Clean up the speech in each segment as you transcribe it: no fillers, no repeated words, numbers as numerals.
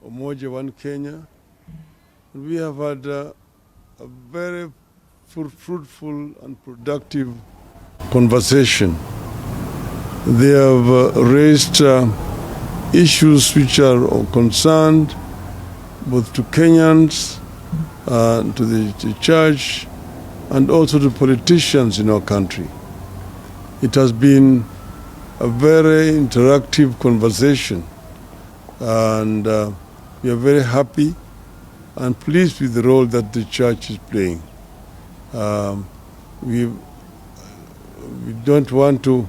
Umoja One Kenya. We have had a very fruitful and productive conversation. They have raised issues which are of concern both to Kenyans, to the church, and also to politicians in our country. It has been a very interactive conversation, and we are very happy and pleased with the role that the church is playing. We don't want to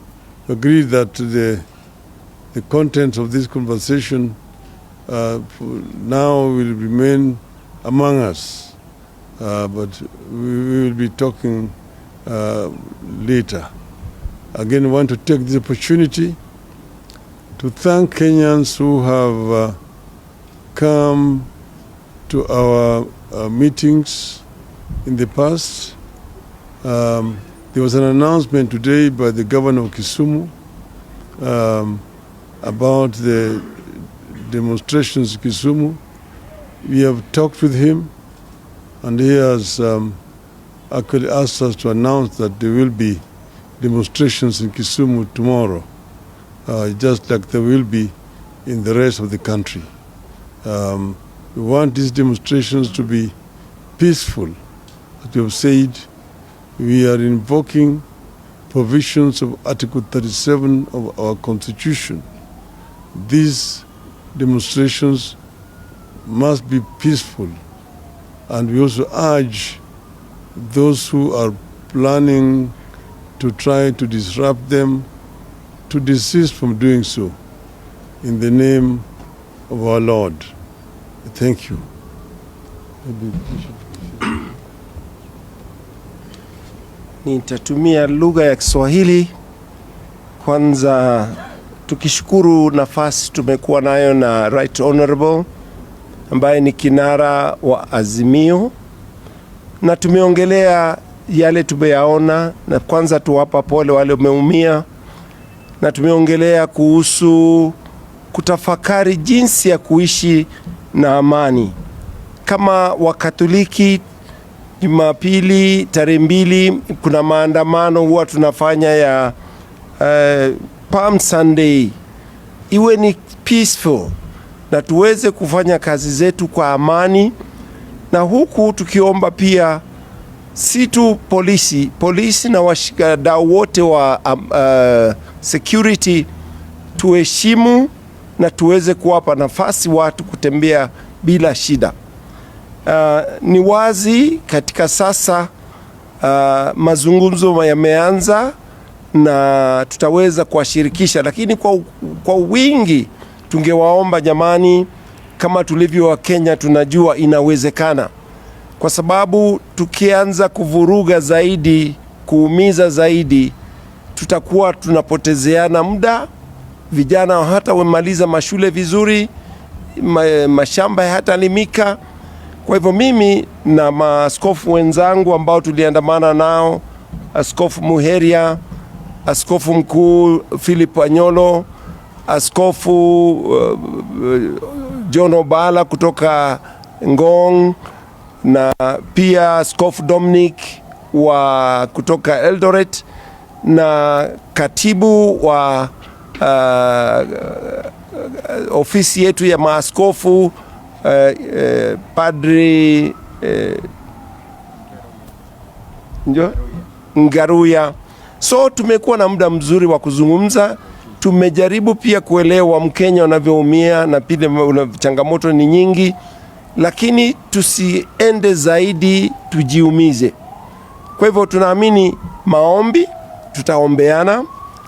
agree that the contents of this conversation now will remain among us, but we will be talking later. Again, I want to take this opportunity to thank Kenyans who have come to our meetings in the past. There was an announcement today by the governor of Kisumu about the demonstrations in Kisumu. We have talked with him, and he has actually asked us to announce that there will be demonstrations in Kisumu tomorrow, just like there will be in the rest of the country. We want these demonstrations to be peaceful. As we have said, we are invoking provisions of Article 37 of our Constitution. These demonstrations must be peaceful, and we also urge those who are planning to try to disrupt them to desist from doing so in the name of our Lord. Thank you. Maybe we should- Nitatumia lugha ya Kiswahili kwanza, tukishukuru nafasi tumekuwa nayo na Right Honorable ambaye ni kinara wa Azimio, na tumeongelea yale tumeyaona, na kwanza tuwapa pole wale wameumia, na tumeongelea kuhusu kutafakari jinsi ya kuishi na amani kama Wakatoliki. Jumapili tarehe 2 kuna maandamano huwa tunafanya ya Palm Sunday, iwe ni peaceful na tuweze kufanya kazi zetu kwa amani, na huku tukiomba pia si tu polisi, polisi na washikadau wote wa security tuheshimu na tuweze kuwapa nafasi watu kutembea bila shida. Ni wazi katika sasa mazungumzo yameanza na tutaweza kuwashirikisha, lakini kwa wingi tungewaomba jamani, kama tulivyo Wakenya tunajua inawezekana, kwa sababu tukianza kuvuruga zaidi, kuumiza zaidi, tutakuwa tunapotezeana muda. Vijana hata wamaliza mashule vizuri, mashamba hayatalimika. Kwa hivyo mimi na maaskofu wenzangu ambao tuliandamana nao, Askofu Muheria, Askofu Mkuu Philip Anyolo, Askofu John Obala kutoka Ngong na pia Askofu Dominic wa kutoka Eldoret na katibu wa ofisi yetu ya maaskofu Padri njo Ngaruya. So tumekuwa na muda mzuri wa kuzungumza. Tumejaribu pia kuelewa Mkenya wanavyoumia na pia changamoto ni nyingi, lakini tusiende zaidi tujiumize. Kwa hivyo tunaamini maombi, tutaombeana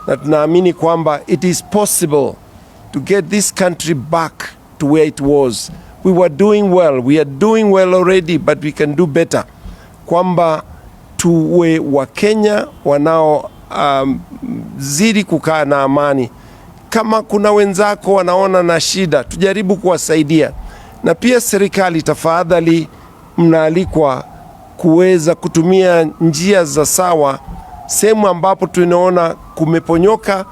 na tunaamini kwamba it is possible to get this country back to where it was. We were doing well, we are doing well already, but we can do better. Kwamba tuwe Wakenya wanao zidi kukaa na amani. Kama kuna wenzako wanaona na shida, tujaribu kuwasaidia, na pia serikali, tafadhali, mnaalikwa kuweza kutumia njia za sawa. Sehemu ambapo tunaona kumeponyoka,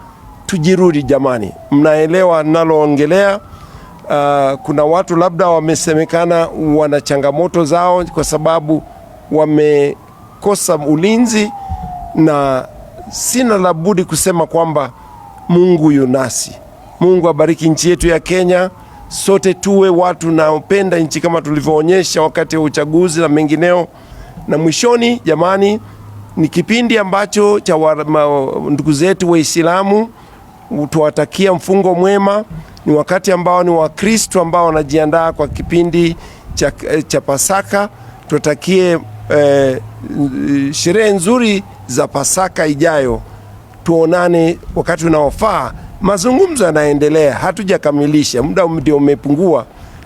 tujirudi jamani, mnaelewa naloongelea. Kuna watu labda wamesemekana wana changamoto zao kwa sababu wamekosa ulinzi, na sina la budi kusema kwamba Mungu yu nasi. Mungu abariki nchi yetu ya Kenya. Sote tuwe watu naopenda nchi kama tulivyoonyesha wakati wa uchaguzi na mengineo. Na mwishoni, jamani, ni kipindi ambacho cha ndugu zetu Waislamu tuwatakia mfungo mwema. Ni wakati ambao ni Wakristo ambao wanajiandaa kwa kipindi cha Pasaka. Tuwatakie sherehe nzuri za Pasaka ijayo. Tuonane wakati unaofaa. Mazungumzo yanaendelea, hatujakamilisha, muda ndio umepungua,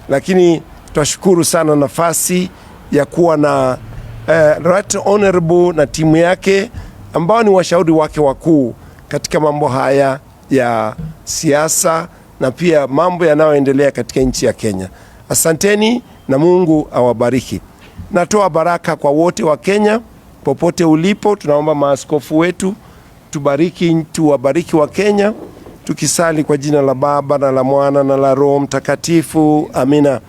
lakini twashukuru sana nafasi ya kuwa na Right Honorable na timu yake ambao ni washauri wake wakuu katika mambo haya ya siasa na pia mambo yanayoendelea katika nchi ya Kenya. Asanteni na Mungu awabariki. Natoa baraka kwa wote wa Kenya popote ulipo. Tunaomba maaskofu wetu tubariki, tuwabariki wa Kenya tukisali kwa jina la Baba na la Mwana na la Roho Mtakatifu. Amina.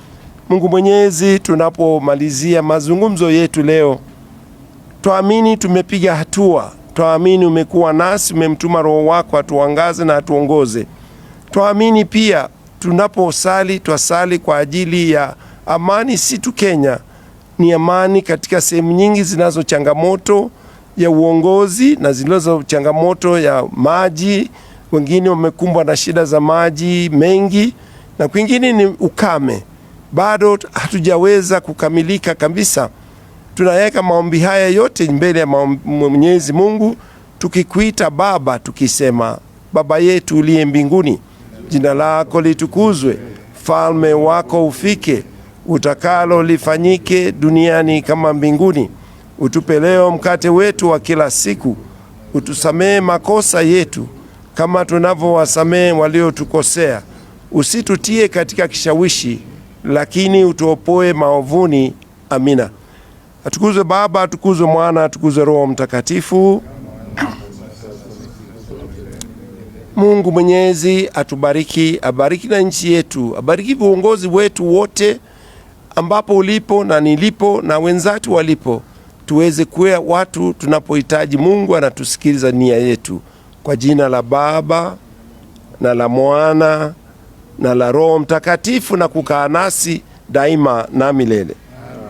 Mungu Mwenyezi, tunapomalizia mazungumzo yetu leo, twaamini tumepiga hatua, twaamini umekuwa nasi, umemtuma Roho wako atuangaze na atuongoze. Twaamini pia tunaposali, twasali kwa ajili ya amani, si tu Kenya, ni amani katika sehemu nyingi zinazo changamoto ya uongozi na zinazo changamoto ya maji. Wengine wamekumbwa na shida za maji mengi na kwingine ni ukame. Bado hatujaweza kukamilika kabisa. Tunaweka maombi haya yote mbele ya Mwenyezi Mungu, tukikuita Baba, tukisema: Baba yetu uliye mbinguni, jina lako litukuzwe, falme wako ufike, utakalo lifanyike duniani kama mbinguni. Utupe leo mkate wetu wa kila siku, utusamehe makosa yetu kama tunavyowasamehe waliotukosea, usitutie katika kishawishi, lakini utuopoe maovuni. Amina. Atukuzwe Baba, atukuzwe Mwana, atukuzwe Roho Mtakatifu. Mungu Mwenyezi atubariki, abariki na nchi yetu, abariki viongozi wetu wote, ambapo ulipo na nilipo na wenzetu walipo, tuweze kuwa watu tunapohitaji Mungu anatusikiliza nia yetu. Kwa jina la Baba na la Mwana na la Roho Mtakatifu, na kukaa nasi daima na milele.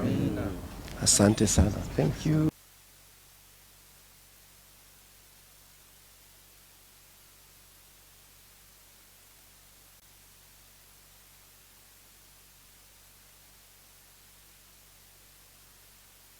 Amina. Asante sana. Thank you.